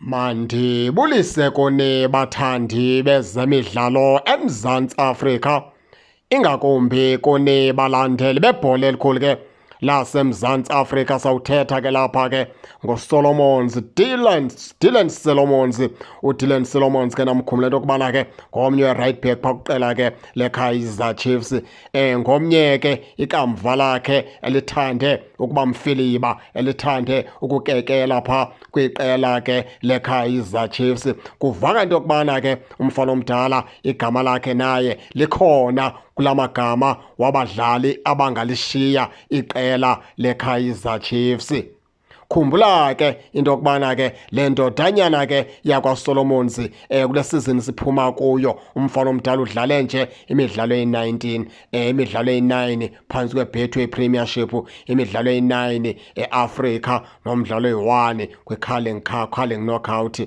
Mandibulise kuni bathandi bezemidlalo eMzantsi Afrika, ingakumbi kuni balandeli bebhola elikhulu ke laseMzantsi Afrika. Sawuthetha ke lapha ke ngoSolomons, Dylan Solomons. UDylan Solomons ke namkhumla into yokubana ke ngomnye we-right back phaa kuqela ke leKaizer Chiefs. Ngomnye ke ikamva lakhe elithande ukuba mfiliba, elithande ukukekela phaa kwiqela ke leKaizer Chiefs. Kuvaka into yokubana ke umfana omdala igama lakhe naye likhona kula magama wabadlali abangalishiya iqela leKaizer Chiefs. Khumbula ke into yokubana ke le ndodanyana ke yakwaSolomons kule season siphuma kuyo, umfana omdala udlale nje imidlalo eyi-19, imidlalo eyi-9 phantsi kweBetway Premiership, imidlalo eyi-9 eAfrika nomdlalo oyi-1 kwiCarling Cup, Carling Knockout.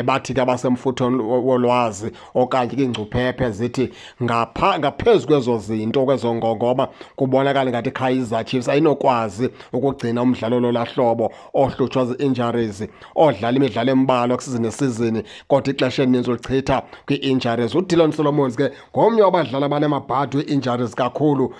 Bathi ke abasemfuthweni wolwazi okanye kwiingcuphephe zithi ngaphezu kwezo zinto, kwezo ngongoma, kubonakala ngathi iKaizer Chiefs ayinokwazi ukugcina umdlalo lolaa hlobo ohlutshwa zii-injuries, odlala imidlalo embalwa kwisizini nesizini kodwa ixesha elininzi ulichitha kwii-injuries. UDylan Solomons ke ngomnye wabadlali abanamabhadi wee-injuries kakhulu,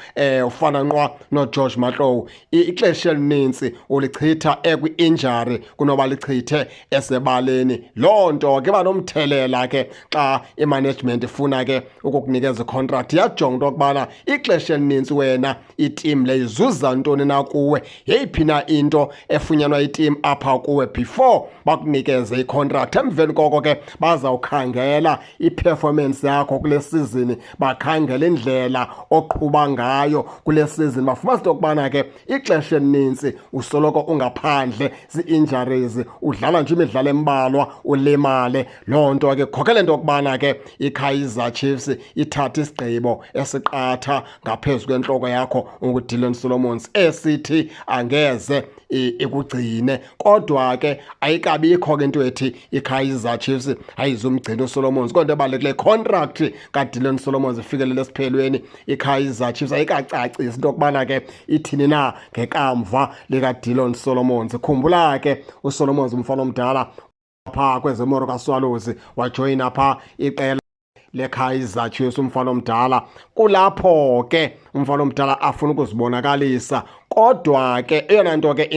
ufana nqwa noGeorge Matlou. Ixesha elinintsi ulichitha ekwi-injury kunoba lichithe esebaleni. Loo nto ke iba nomthelela ke xa imanagement ifuna ke ukukunikeza icontract, iyajonga into yokubana ixesha elinintsi wena itim le izuza ntoni na kuwe, yeyiphi na into efunyanwa itim apha kuwe before bakunikeze icontract. Emveni koko ke bazawukhangela i-performance yakho kule sizini, bakhangela indlela oqhuba ngayo kule sizini, bafumanisa into yokubana ke ixesha elinintsi usoloko ungaphandle zii-injuries, udlala nje imidlalo embalwa ulimale. Loo nto ke khokhela into yokubana ke iKaizer Chiefs ithathe isigqibo esiqatha ngaphezu kwentloko yakho unguDylan Solomons esithi angeze ikugcine. Kodwa ke ayikabikho ke into ethi iKaizer Chiefs ayizumgcina uSolomons. Kodwa ebalulekileyo, contract kaDylan Solomons ifikelele esiphelweni. IKaizer Chiefs ayikacacisi into yokubana ke ithini na ngekamva likaDylan Solomons. Khumbula ke uSolomons umfana omdala phaa kwezeMoroka Swallows, wajoyina phaa iqela leKaizer Chiefs umfana omdala. Kulapho ke umfana omdala afuna ukuzibonakalisa, kodwa ke eyona nto ke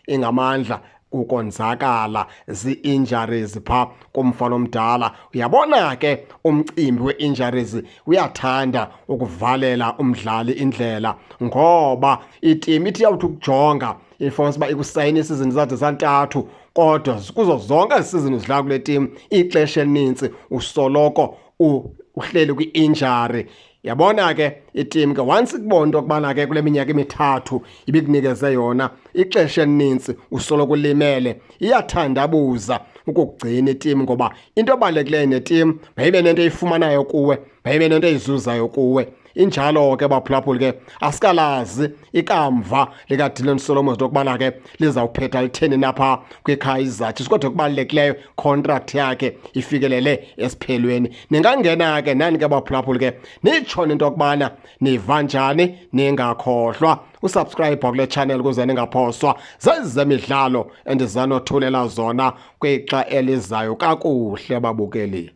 ingamandla kukonzakala zii-injuries phaa kumfana omdala. Uyabona ke umcimbi we-injuries uyathanda ukuvalela umdlali indlela, ngoba itim ithi yawuthi ukujonga ifumanisa uba ikusayina iisizini zade zantathu, kodwa kuzo zonke ezi sizini uzidlala kule tim ixesha elinintsi usoloko uhleli kwi-injury. Yabona ke itim ke once ikubona into yokubana ke kule minyaka emithathu ibikunikeze yona ixesha elinintsi usoloko ulimele, iyathandabuza ukukugcina itim, ngoba into ebalulekileyo netim mayibe nento eyifumanayo kuwe, mayibe nento eyizuzayo kuwe. Injalo ke baphulaphuli ke asikalazi ikamva likaDylan Solomons into yokubana ke lizawuphetha litheni napha kwiKaizer Chiefs, kodwa okubalulekileyo contract yakhe ifikelele esiphelweni. Ningangena ke nani ke baphulaphuli ke nitshone into yokubana niva njani, ningakhohlwa usubscribe kule channel ukuze ningaphoswa zezemidlalo endizanothulela zona kwixa elizayo. Kakuhle babukeli.